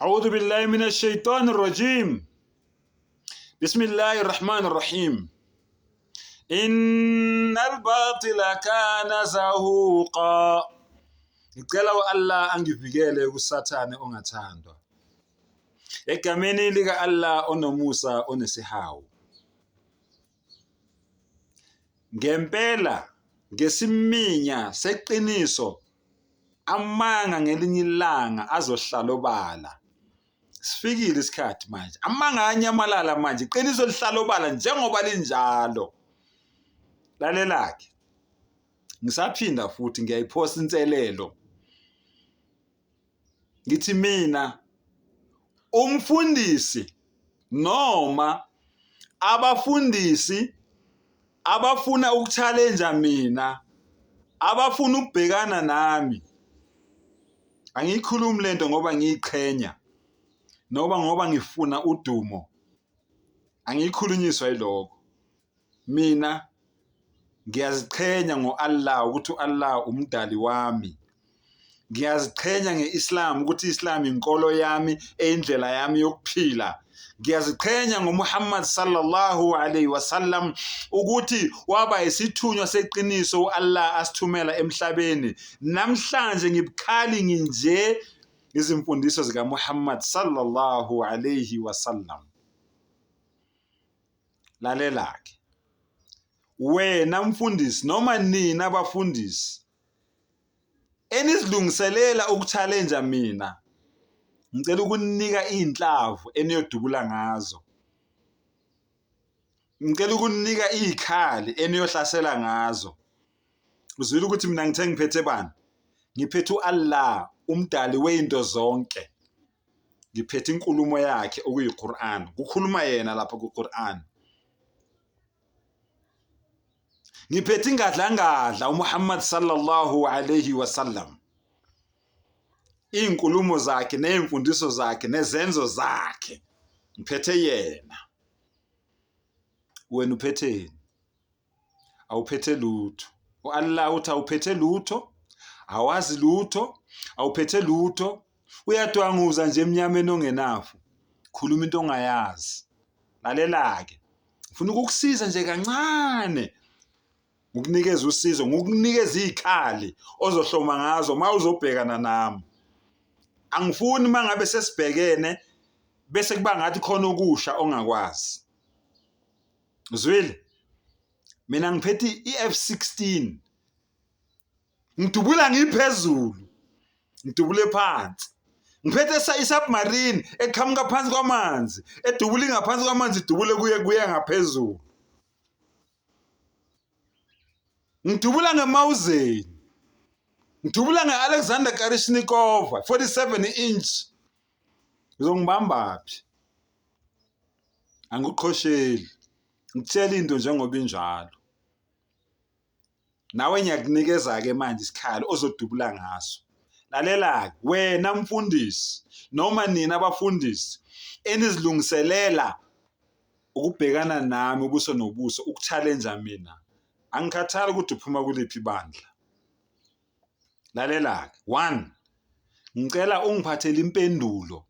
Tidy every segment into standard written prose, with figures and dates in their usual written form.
أعوذ بالله من الشيطان الرجيم بسم الله الرحمن الرحيم إن الباطل كان زهوقا ngicela u-Allah angivikele kusathane ongathandwa egameni lika-Allah onomusa onesihawu ngempela ngesiminya seqiniso amanga ngelinye ilanga azohlala obala sifikile isikhathi manje amanga ayanyamalala manje iqiniso lihlala obala njengoba linjalo lalela-ke ngisaphinda futhi ngiyayiphosa inselelo ngithi mina umfundisi noma abafundisi abafuna ukuchallenge mina abafuna ukubhekana nami angiyikhulumi lento ngoba ngiyiqhenya noma ngoba ngifuna udumo angiyikhulunyiswa yilokho Mina ngiyaziqhenya ngo-Allah ukuthi u-Allah umdali wami. Ngiyaziqhenya nge-Islam ukuthi i-Islam inkolo yami eyindlela yami yokuphila. Ngiyaziqhenya ngoMuhammad sallallahu alaihi wasallam ukuthi waba isithunywa seqiniso u-Allah asithumela emhlabeni. Namhlanje ngibukhali nginje izimfundiso zikaMuhammad sallallahu alaihi wasallam. Lalela-ke wena mfundisi noma nina bafundisi enizilungiselela ukuchallenge mina ngicela ukunika izinhlavu eniyodubula ngazo ngicela ukunika izikhali eniyohlasela ngazo uzwile ukuthi mina ngithe ngiphethe bani ngiphethe uAllah umdali wezinto zonke ngiphethe inkulumo yakhe okuyiQur'an kukhuluma yena lapha kuQur'an ngiphethe ingadlangadla uMuhammad sallallahu alayhi wasallam izinkulumo zakhe nezimfundiso zakhe nezenzo zakhe ngiphethe yena wena uphetheni awuphethe lutho u-Allah uthi awuphethe lutho awazi lutho awuphethe lutho uyadwanguza nje emnyameni ongenafu khuluma into ongayazi lalela-ke ngifuna ukukusiza nje kancane ngikunikeza usizo ngikunikeza izikhali ozohloma ngazo uma uzobhekana nami angifuni uma ngabe sesibhekene bese kuba ngathi khona okusha ongakwazi Uzwile? Mina ngiphethe i-F16. Ngidubula ngiphezulu. Ngidubule phansi. Ngiphethe i-submarine eqhamuka phansi kwamanzi, edubula ingaphansi kwamanzi idubule kuye kuye ngaphezulu. Ngidubula ngemawuzeni. Ngidubula nge-Alexander Karishnikova 47 inch. Uzongibambaphi? Angikuqhosheli. Ngikutshela into njengoba injalo. Nawe ngiyakunikeza-ke manje isikhali ozodubula ngaso. Lalela-ke wena mfundisi noma nina abafundisi enizilungiselela ukubhekana nami ubuso nobuso ukuchallenge mina. Angikhathali ukuthi uphuma kuliphi ibandla. Lalela-ke, one, ngicela ungiphathele impendulo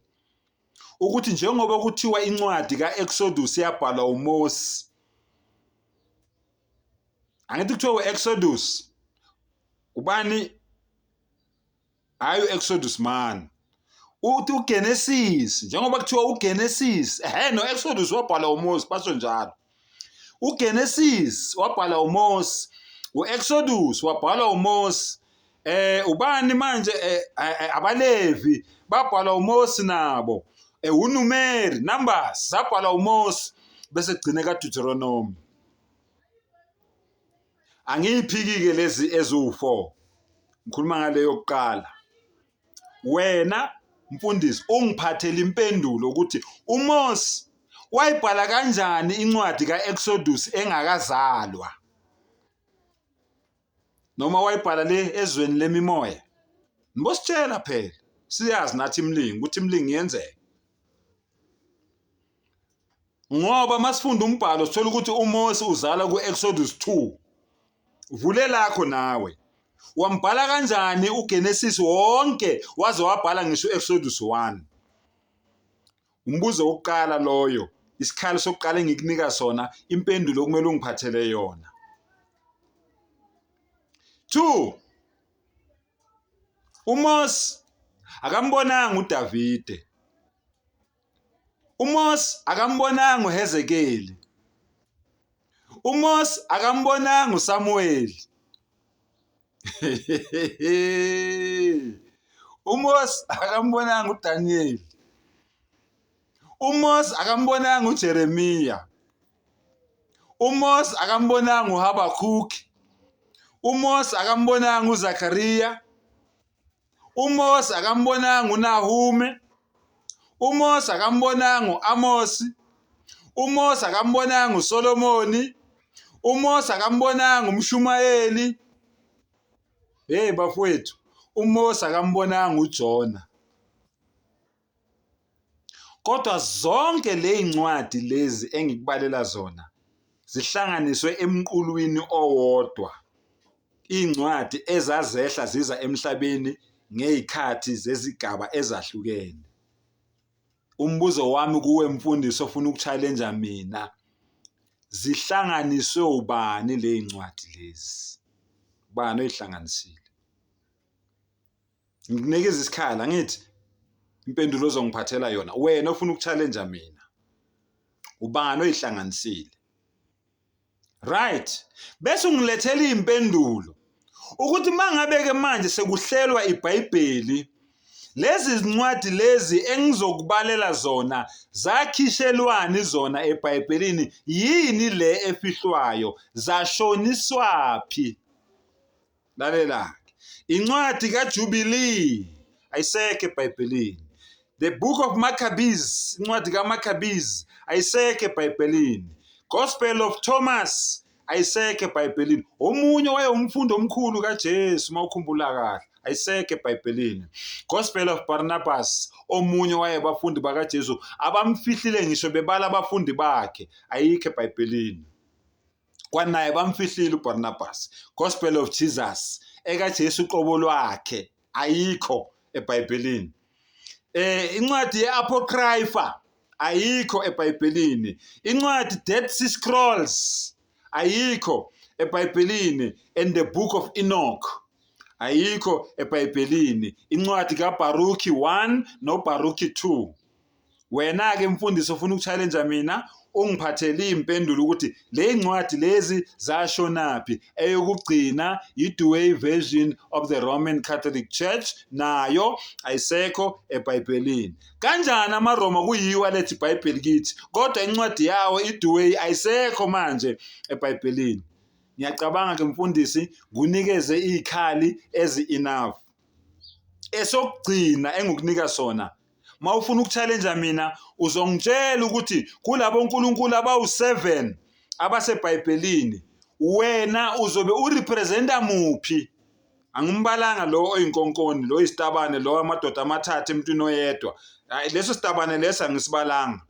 ukuthi njengoba kuthiwa incwadi ka-Exodus yabhalwa uMose angithi kuthiwa u-Exodus ubani hayi u-Exodus man uthi uGenesis njengoba kuthiwa uGenesis ehe no-Exodus wabhalwa uMose basho njalo uGenesis wabhalwa uMose uExodus wabhalwa uMose eh ubani manje eh, eh, eh, abalevi babhalwa uMose nabo eh uNumeri Numbers zabhalwa uMose bese gcine kaDeuteronomy angiyiphiki ke lezi eziwu4 ngikhuluma ngale yokuqala wena mfundisi ungiphathele impendulo ukuthi uMose wayibhala kanjani incwadi kaExodus engakazalwa noma wayibhala le ezweni lemimoya nibositshela phela siyazi nathi imilingo ukuthi imilingo iyenzeka ngoba masifunda umbhalo sithola ukuthi uMose uzala ku-Exodus 2 vule lakho nawe wambhala kanjani uGenesis wonke waze wabhala ngisho uExodus 1. Umbuzo wokuqala loyo, isikhali sokuqala engikunika sona, impendulo okumele ungiphathele yona. 2 uMose akambonanga uDavide. UMose akambonanga uHezekeli. UMose akambonanga uSamuweli. uMose akambonanga uDaniyeli. UMose akambonanga uJeremiya. UMose akambonanga uHabakhuki. UMose akambonanga uZakariya. UMose akambonanga uNahume. UMose akambonanga uAmosi. UMose akambonanga uSolomoni. UMose akambonanga umshumayeli. Hey bafowethu, uMose akambonanga uJona. Kodwa zonke lezincwadi lezi engikubalela zona zihlanganiswe emqulwini owodwa. Iy'ncwadi ezazehla ziza emhlabeni ngey'khathi zezigaba ezahlukene. Umbuzo wami kuwe mfundisi ofuna uku-challenge mina, zihlanganiswe ubani ley'ncwadi lezi? Ubani oyihlanganisile? Ngikunikeza isikhala ngithi impendulo ozongiphathela yona wena ofuna uku-challenge mina. Ubani oyihlanganisile? Right. Bese ungilethela izimpendulo ukuthi mangabe ke manje sekuhlelwa iBhayibheli lezi zincwadi lezi engizokubalela zona zakhishelwani zona eBhayibhelini yini le efihlwayo zashoniswaphi Lalela-ke. Incwadi kaJubilee ayisekho eBhayibhelini. The Book of Maccabees, incwadi kaMaccabees ayisekho eBhayibhelini. Gospel of Thomas ayisekho eBhayibhelini. Omunye wayewumfundi omkhulu kaJesu uma ukhumbula kahle ayisekho eBhayibhelini. Gospel of Barnabas omunye wayebafundi bakaJesu abamfihlile ngisho bebala abafundi bakhe ayikho eBhayibhelini. Kwanaye bamfihlile uBarnabas. Gospel of Jesus ekaJesu uqobo lwakhe ayikho eBhayibhelini. Incwadi yeApocrypha ayikho eBhayibhelini. Incwadi Dead Sea Scrolls ayikho eBhayibhelini and the Book of Enoch ayikho eBhayibhelini. Incwadi kaBaruki 1 noBaruki 2. Wena-ke mfundisi ofuna uku-challenge mina ungiphathele iy'mpendulo ukuthi le ncwadi lezi zashonaphi. Eyokugcina yi-Douay Version of the Roman Catholic Church nayo ayisekho eBhayibhelini. Kanjani amaRoma kuyiwo aletha iBhayibheli kithi kodwa incwadi yawo i-Douay ayisekho manje eBhayibhelini. Ngiyacabanga-ke mfundisi ngunikeze iy'khali ezi-enough. Esokugcina engikunika sona Mawufuna ukuchallenge mina uzongitshela ukuthi kulabo nkulunkulu abawu-7 abaseBhayibhelini wena uzobe urepresenta muphi? Angimbalanga lo oyinkonkoni lo oyisitabane lo amadoda amathathu emntwini oyedwa. Hayi leso sitabane leso angisibalanga.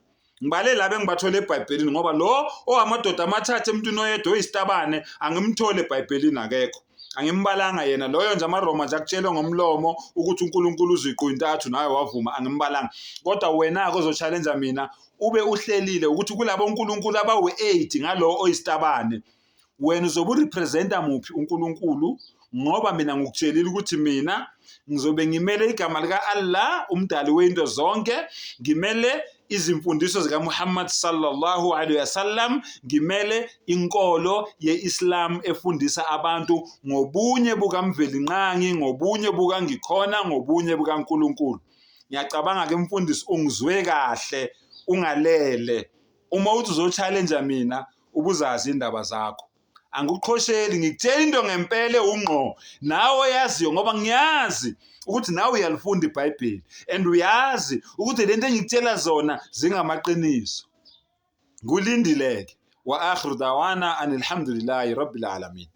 Ngibale laba engibathole eBhayibhelini ngoba lo owamadoda amathathu emntwini oyedwa oyisitabane angimtholi eBhayibhelini akekho. Angimbalanga yena loyo nje amaRoma nje akutshelwe ngomlomo ukuthi uNkulunkulu uziqu intathu nawe wavuma angimbalanga. Kodwa wena-ke ozo-challenge mina ube uhlelile ukuthi kulabo nkulunkulu abawu-8 ngalo oyisitabane wena uzobe urepresenta muphi uNkulunkulu ngoba mina ngikutshelile ukuthi mina ngizobe ngimele igama lika-Allah umdali wento zonke ngimele izimfundiso zikaMuhammad sallallahu alaihi wasallam ngimele inkolo ye-Islam efundisa abantu ngobunye bukaMvelinqangi ngobunye bukaNgikhona ngobunye bukaNkulunkulu. Ngiyacabanga ke mfundisi ungizwe kahle ungalele uma uthi uzo-challenge mina ubuzazi indaba zakho. Angikuqhosheli ngikutshela into ngempela ewungqo nawe oyaziyo ngoba ngiyazi ukuthi nawe uyalifunda iBhayibheli and uyazi ukuthi lento engikutshela zona zingamaqiniso. Ngulindile-ke. Wa akhiru dawana anilhamdulillahi rabbil alamin.